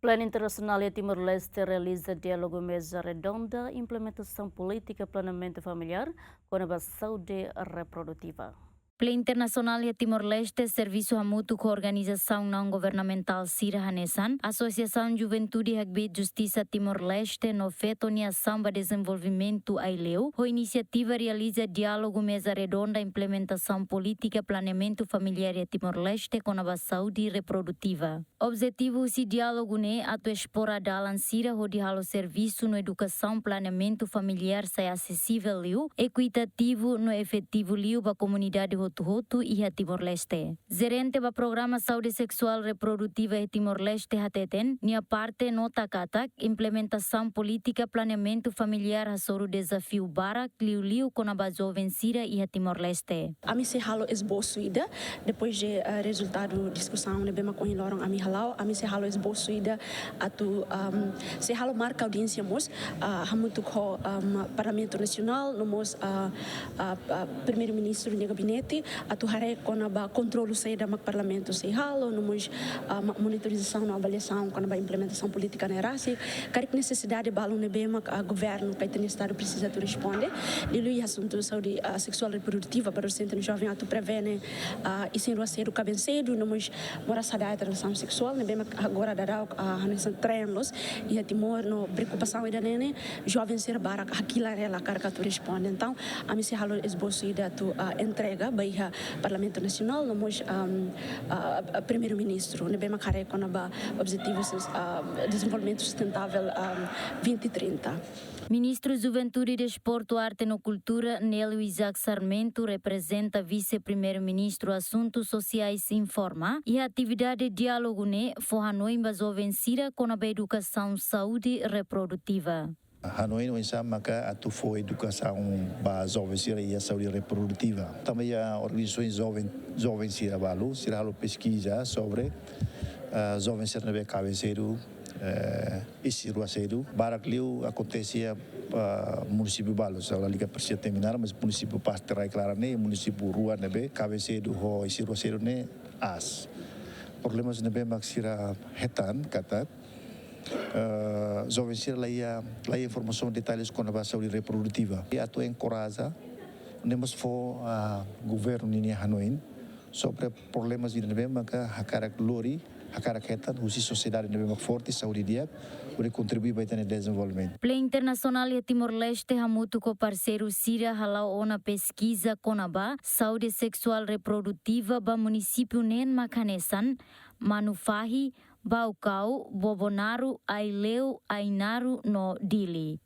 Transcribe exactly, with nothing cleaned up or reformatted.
Plan Internasionál iha Timor-Leste realiza diálogu meza redonda implementasaun polítika planeamentu familiár kona-ba saúde reprodutiva. Plan Internasionál iha Timor-Leste servisu hamutuk ho organizasaun naun-governamentál sira hanesan Asosiasaun Juventude Hakbiit Justisa Timor-Leste no Feto nia Asaun ba Dezenvolvimentu, AILEU, ho inisiativa realiza diálogu meza redonda implementasaun polítika planeamentu familiár iha Timor-Leste kona-ba saúde reprodutiva. Objetivu husi diálogu ne'e atu esplora dalan sira hodi halo servisu no edukasaun planeamentu familiár sai asesivel liu, ekuitativu no efetivu liu ba komunidade hotu-hotu iha Timor-Leste. Jerente ba Programa Saúde Seksuál Reprodutiva iha Timor-Leste hateten, nia parte nota katak implementasaun polítika planeamentu familiár hasoru dezafiu barak liuliu kona-ba joven sira iha Timor-Leste. Ami sei halo esbosu ida, depois de, eh, rezultadu diskusaun ne'ebé mak ohin loron ami hala'o, ami sei halo esbosu ida atu, ahm, sei halo marka audiénsia mós, ah, hamutuk ho, ahm, Parlamentu Nasionál, no mós, ah, ah, ah, Primeiru-Ministru nia gabinete, atu haree kona-ba kontrolu saida mak Parlamentu sei halo, no mós, ah, ma-, monitorizasaun no avaliasaun kona-ba implementasaun polítika ne'e rasik, karik nesesidade balun ne'ebé mak, ah, governu ka ita-nia Estadu presiza atu responde. Liuliu iha asuntu saúde, ah, seksuál reprodutiva ba adolexente no joven atu prevene, ah, isin rua sedu, kaben sedu, no mós moras hada'et relasaun seksuál, ne'ebé mak agora daudaun, ah, hanesan trend loos iha Timor no preokupasaun ida-ne'e ne'e joven sira barak hakilar hela karik atu responde. Entaun, ami sei halo esbosu ida atu, ah, entrega ba iha Parlamentu Nasionál, no mós, ahm, ah, Primeiru-Ministru, ne'ebé mak haree kona-ba Objetivu Sus-, ah, Dezenvolvimentu Sustentável, ah, vinte trinta. Ministru Juventude e Desportu, Arte no Kultura, Nélio Isaac Sarmento, reprezenta Vise-Primeiru-Ministru Asuntu Sosiais, informa, iha atividade diálogu ne'e fó hanoin ba joven sira kona-ba edukasaun saúde reprodutiva. Hanoin oinsá maka atu fó edukasaun ba joven sira iha saúde reprodutiva. Tanba iha organizasaun joven, joven sira balu, sira halo peskiza sobre, ah, joven sira ne'ebé kaben sedu, eh, isin rua sedu. Barak liu akontese iha, ah, munisípiu balu, sala liga presiza terminal, mas munisípiu Paste, Rai Klaran ne'e, munisípiu rua ne'ebé kaben sedu ho isin rua sedu ne'e aas. Problemas ne'ebé mak sira hetan katak, eh, joven sira la iha, la iha informasaun detalles kona-ba saúde reprodutiva. I atu enkoraja, no mós fó, ah, governu ninia hanoin sobre problemas ida ne'ebé maka hakarak lori, hakarak hetan husi sosiedade ne'ebé mak forte, saúde di'ak, hodi kontribui ba ita-nia dezenvolvimentu. Plan Internasionál iha Timor-Leste hamutuk ho parseiru sira hala'o ona peskiza kona-ba saúde seksuál reprodutiva ba munisípiu neen mak hanesan Manufahi, Baucau, Bobonaro, Aileu, Ainaro no Dili.